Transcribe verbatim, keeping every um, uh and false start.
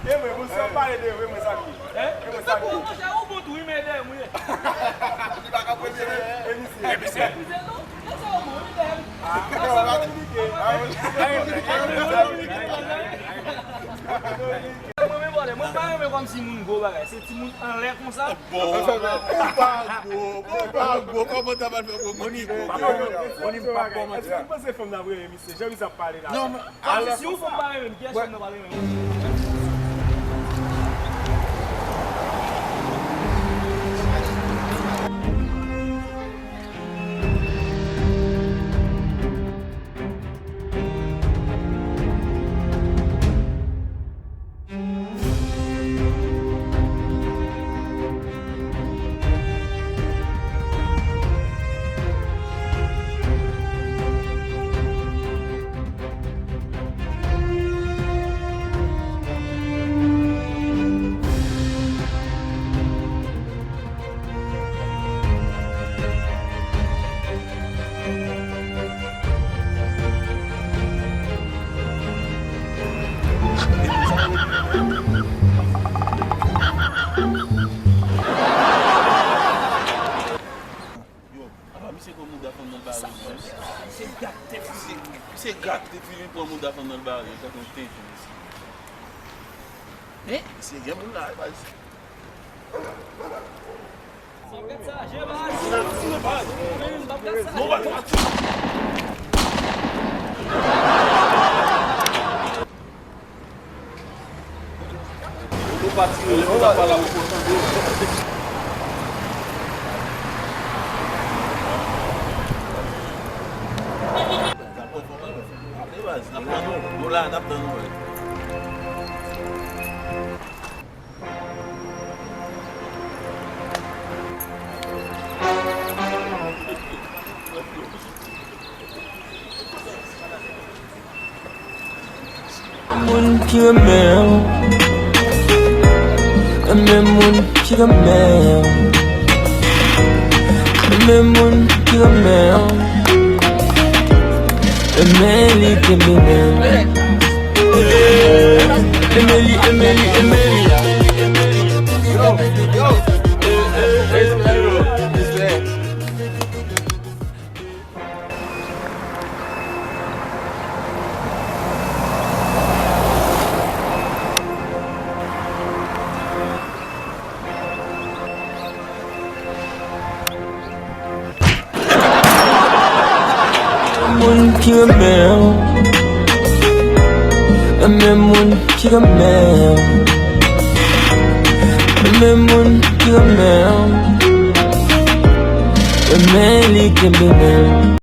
E mwen, bon, si w ap pale de vre, mwen sa m ye. Hein? E mwen sa m ye. Monchè, ou bon tou, wi, men dèyè m, wi. Li pa ka premye, non. E misye. E misye. Eskize nou. Lè sa yo bon, wi, dèyè m. Ah, sa pa konplike. Ah, wi. Mwen, men, vòlè, mwen pa renmen kòmsi moun gwo bagay. Se timoun anlè konsa. Bon, ou pa gwo, ou pa gwo. Kòman ta pral fè gwo moun ki gwo? Moni, Moni, pa kòmanse. Èske w panse fanm nan ap renmen misye? Jan misye ap pale la. Non, men, alò, si yon fanm pa renmen m, kiyès fanm nan pral renmen m? Yo, apa misye pran mouda fanm nan bare, wi. Se gate fi. Se, se gate fi li pran mouda fanm nan bare, tankou yon tenten, mesye. Hein? Mesye, gen moun la, wi, baz. Sa w ap gad sa, je baz. Baz. Men, m ap gad sa. Non, baz, baz. Ou pa tire, ou pa pale, ou pa tande. N ap pran fòm nan, nou la, n ap tann nou. Moun ki renmen w, renmen moun ki renmen w, renmen moun ki renmen w, renmen li kenbe men w. Renmen li, renmen li, renmen li. Yo, yo, respè, bro, respè. Moun ki renmen w, renmen moun ki renmen w, renmen moun ki renmen w, renmen li kenbe men w.